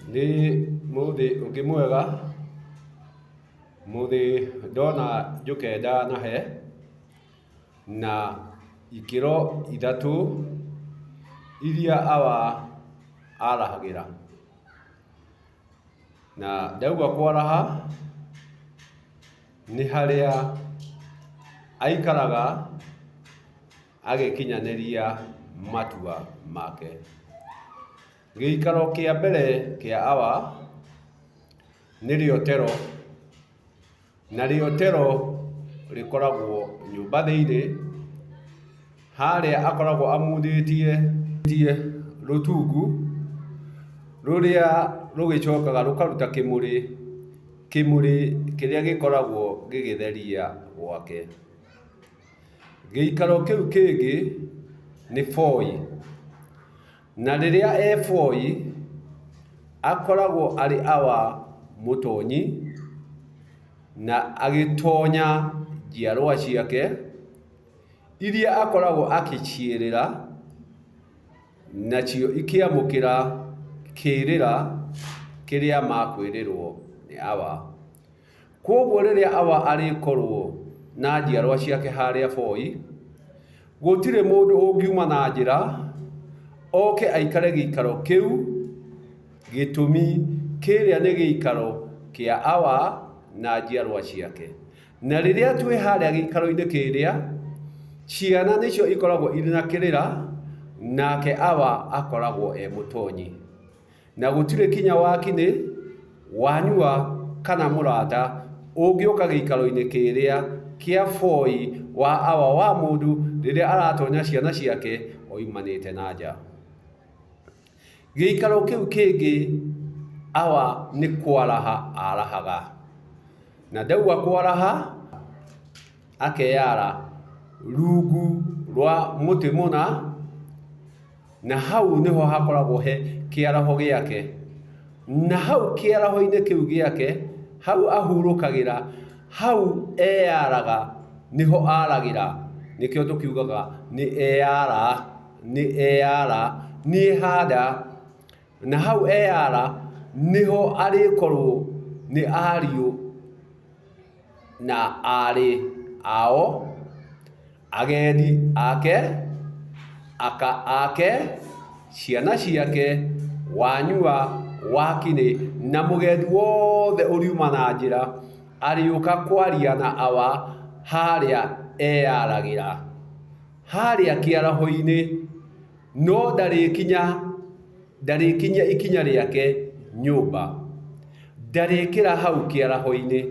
Nĩ mũthĩ ũngĩ mwega, mũthĩ ndona njũke ndanahe, na ikĩro ithatũ iria Awa arahagĩra. Na ndauga kwaraha, nĩ harĩa aikaraga agĩkinyanĩria matua make. Gĩikaro kĩa mbere kĩa Awa nĩ rĩotero, na rĩotero rĩkoragwo nyũmba thĩinĩ, harĩa akoragwo amundĩtie rũtungu rũrĩa rũgĩcokaga rũkaruta kĩmũrĩ, kĩmũrĩ kĩrĩa gĩkoragwo gĩgĩtheria gwake. Gĩikaro kĩu kĩngĩ nĩ boi. Na rĩrĩa e boi, akoragwo arĩ Awa mũtonyi, na agĩtonya njiarwa ciake, iria akoragwo akĩciĩrĩra, nacio ikĩamũkĩra kĩrĩra kĩrĩa makwĩrĩrwo nĩ Awa. Kwoguo rĩrĩa Awa arĩkorwo na njiarwa ciake harĩa Voi, gũtirĩ mũndũ ũngiuma na njĩra oke aikare gĩikaro kĩu, gĩtũmi kĩrĩa nĩ gĩikaro kĩa Awa na njiarwa ciake. Na rĩrĩa twĩ harĩa gĩikaro-inĩ kĩrĩa, ciana nĩcio ikoragwo irĩ na kĩrĩra, nake Awa akoragwo e mũtonyi. Na gũtirĩ kinya wakinĩ, wanyua kana mũrata ũngĩũka gĩikaro-inĩ kĩrĩa kĩa boi wa awa wa mũndũ rĩrĩa aratonya ciana ciake oimanĩte na nja. Gĩikaro kĩu kĩngĩ awa nĩ kwaraha arahaga. Na ndauga kwaraha, akeyara rungu rwa mũtĩ mũna, Na hau nĩho hakoragwo he kĩaraho gĩake. Na hau kĩaraho-inĩ kĩu gĩake, hau ahurũkagĩra, hau eyaraga, nĩho aragĩra. Nĩkĩo tũkiugaga nĩ eyara, nĩ eyara, nĩ ehanda. Na hau eyara, nĩho arĩkorwo nĩ ariũ na aarĩ ao, agendi ake, aka ake, ciana ciake, wanyua, wakinĩ, na mũgendi wothe ũriuma na njĩra, arĩũka kwaria na Awa harĩa eyaragĩra, harĩa kĩaraho-inĩ, no ndarĩkinya ndarĩkinyia ikinya rĩake nyũmba, ndarĩkĩra hau kĩaraho-inĩ.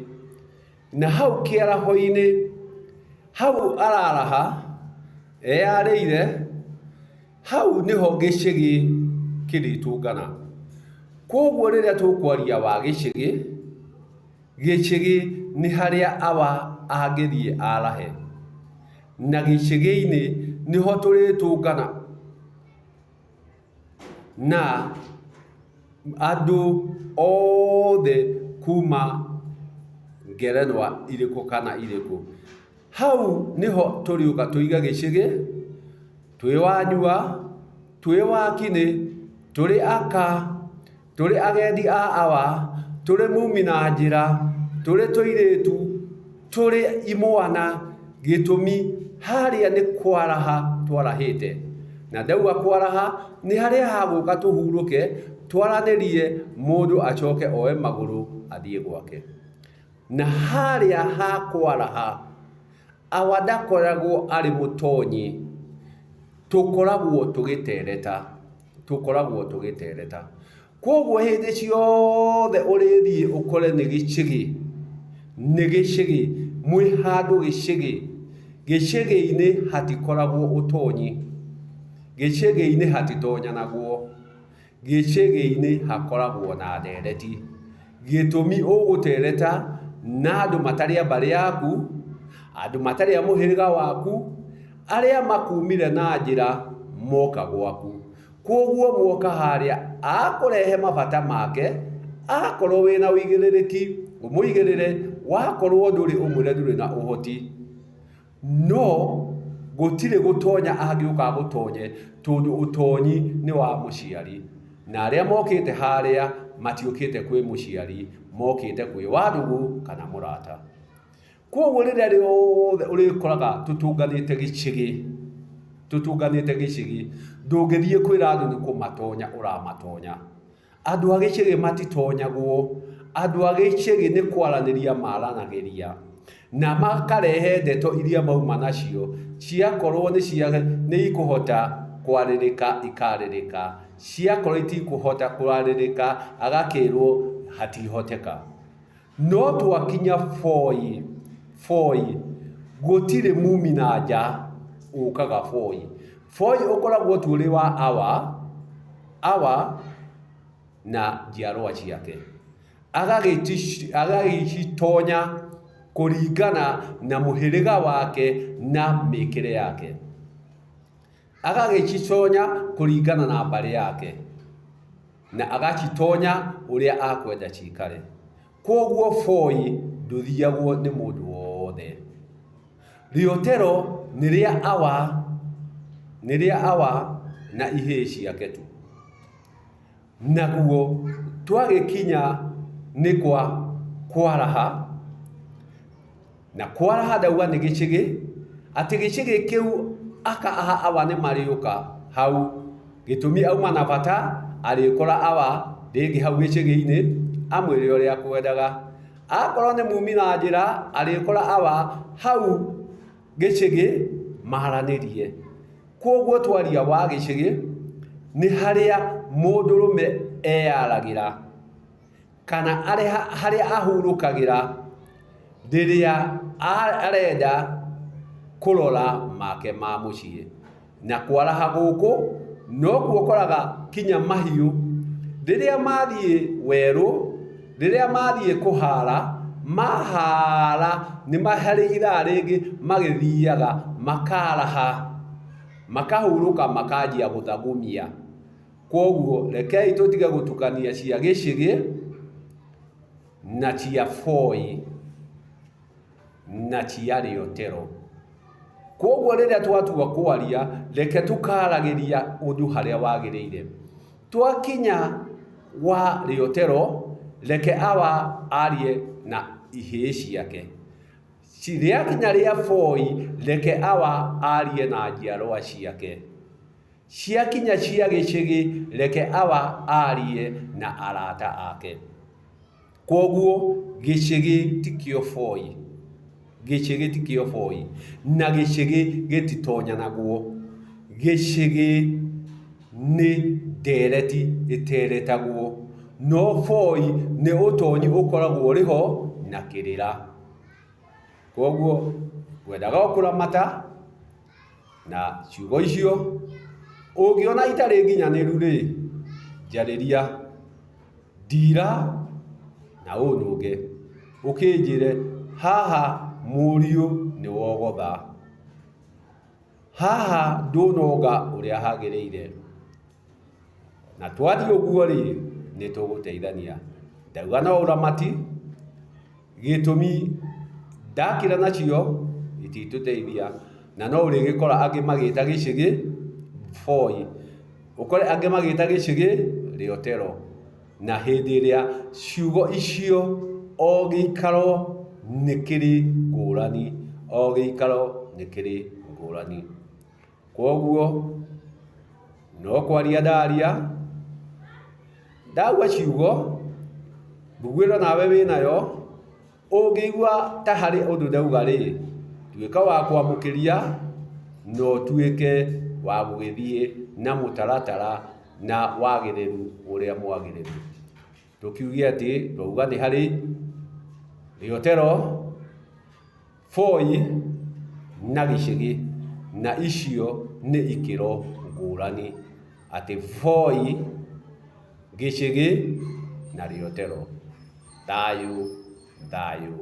Na hau kĩaraho-inĩ, hau araraha eyarĩire, hau nĩho gĩcĩgĩ kĩrĩtũngana. Kwoguo rĩrĩa tũkwaria wa gĩcĩgĩ, gĩcĩgĩ nĩ harĩa Awa angĩthiĩ arahe. Na gĩcĩgĩ-inĩ nĩho tũrĩtũngana na andũ othe kuma ngerenwa irĩkũ kana irĩkũ. Hau nĩho tũrĩũka tũige gĩcĩgĩ, twĩ wanyua, twĩ wakinĩ, tũrĩ aka, Tũrĩ agendi a Awa, tũrĩ mumi na njĩra, tũrĩ tũirĩtu, tũrĩ imwana, gĩtũmi harĩa nĩ kwaraha twarahĩte. Na ndauga kwaraha, nĩ harĩa hagũka tũhurũke, twaranĩrie, mũndũ acoke oe magũrũ athiĩ gwake. Na harĩa ha kwaraha, Awa ndakoragwo arĩ mũtonyi, tũkoragwo tũgĩtereta. Tũkoragwo tũgĩtereta. Kwoguo hĩndĩ ciothe ũrĩthiĩ ũkore nĩ gĩcĩgĩ, nĩ gĩcĩgĩ, mwĩ handũ gĩcĩgĩ, gĩcĩgĩ-inĩ hatikoragwo ũtonyi, gĩcĩgĩ-inĩ hatitonyanagwo. Gĩcĩgĩ-inĩ hakoragwo na ndereti. Gĩtũmi ũgũtereta na andũ matarĩ a mbarĩ yaku, andũ matarĩ a mũhĩrĩga waku, arĩa makumire na njĩra moka gwaku. Kwoguo mwoka harĩa akũrehe mabata make, akorwo wĩna ũigĩrĩrĩki ũmũigĩrĩre, wakorwo ndũrĩ ũmwĩre ndũrĩ na ũhoti. No gũtirĩ gũtonya angĩũka agũtonye tondũ ũtonyi nĩ wa mũciari. Na arĩa mokĩte harĩa matiũkĩte kwĩ mũciari, mokĩte kwĩ wandũgũ kana mũrata. Kwoguo rĩrĩa rĩothe ũrĩkoraga tũtũnganĩte gĩcĩgĩ, tũtũnganĩte gĩcĩgĩ, ndũngĩthiĩ kwĩra andũ nĩ kũmatonya ũramatonya. Andũ a gĩcĩgĩ matitonyagwo, andũ a gĩcĩgĩ nĩ kwaranĩria maranagĩria, na makarehe ndeto iria mauma nacio, ciakorwo nĩ cia nĩ ikũhota kwarĩrĩka ikarĩrĩka, ciakorwo itikũhota kwarĩrĩka agakĩrwo hatihoteka. No twakinya Voi, Voi, gũtirĩ mumi na nja ũkaga Voi. Voi ũkoragwo tu ũrĩ wa awa, awa na njiarwa ciake. Agagĩcitonya kũringana na mũhĩrĩga wake na mĩkĩre yake. Agagĩcitonya kũringana na mbarĩ yake. Na agacitonya ũrĩa akwenda cikare. Kwoguo Voi ndũthiagwo nĩ mũndũ wothe. Rĩotero nĩ rĩa awa, nĩ rĩa awa na ihĩĩ ciake tu. Naguo twagĩkinya nĩ kwa kwaraha, Na kwaraha ndauga nĩ gĩcĩgĩ, atĩ gĩcĩgĩ kĩu aka a awa nĩ marĩũka hau. Gĩtũmi auma na bata, arĩkora awa rĩngĩ hau gĩcĩgĩ-inĩ, amwĩre ũrĩa akwendaga. Akorwo nĩ mumi na njĩra, arĩkora awa hau gĩcĩgĩ maranĩrie. Kwoguo twaria wa gĩcĩgĩ, nĩ harĩa mũndũrũme eyaragĩra. Kana harĩa ahurũkagĩra rĩrĩa arenda kũrora make ma mũciĩ. Na kwaraha gũkũ nokuo ũkoraga kinya mahiũ rĩrĩa mathiĩ werũ, rĩrĩa mathiĩ kũhara, mahara nĩ harĩ ithaa rĩngĩ magĩthiaga makaraha, makahurũka makanjia gũthagumia. Kwoguo rekei tũtige gũtukania cia gĩcĩgĩ na cia boi na cia rĩotero. Kwoguo rĩrĩa twatua kwaria, reke tũkaragĩria ũndũ harĩa wagĩrĩire. Twakinya wa rĩotero, reke awa arie na ihĩĩ ciake. Rĩakinya rĩa boi, reke awa arie na njiarwa ciake. Ciakinya cia gĩcĩgĩ reke awa arie na arata ake. Kwoguo gĩcĩgĩ tikĩo boi. Gĩcĩgĩ tikĩo boi. Na gĩcĩgĩ gĩtitonyanagwo. Gĩcĩgĩ nĩ ndereti ĩteretagwo. No boi nĩ ũtonyi ũkoragwo ũrĩ ho na kĩrĩra. Kwoguo ngwendaga o kũramata. Na ciugo icio, ũngĩona itarĩ nginyanĩru-rĩ, njarĩria, ndira na ũnũnge, ũkĩnjĩre haha mũriũ nĩ wogotha, haha ndũnonga ũrĩa hagĩrĩire. Na twathiĩ ũguo-rĩ, nĩ tũgũteithania. Ndauga no ũramati, Gĩtũmi, ndakira nacio ititũteithia, na no ũrĩgĩkora angĩ magĩta gĩcĩgĩ boi, ũkore angĩ magĩta gĩcĩgĩ rĩotero, na hĩndĩ ĩrĩa ciugo icio o gĩikaro nĩ kĩrĩ ngũrani, o gĩikaro nĩ kĩrĩ ngũrani. Kwoguo no kwaria ndaria, ndauga ciugo, mbuguĩro nawe wĩnayo, ũngĩigua ta harĩ ũndũ ndauga rĩ, tuĩka wa kwamũkĩria na ũtuĩke wa gũgĩthiĩ na mũtaratara na wagĩrĩru ũrĩa mwagĩrĩru. Tũkiuge atĩ twauga nĩ harĩ rĩotero, Boi na gĩcĩgĩ, na icio nĩ ikĩro ngũrani, atĩ boi, gĩcĩgĩ na rĩotero. Thayũ thayũ.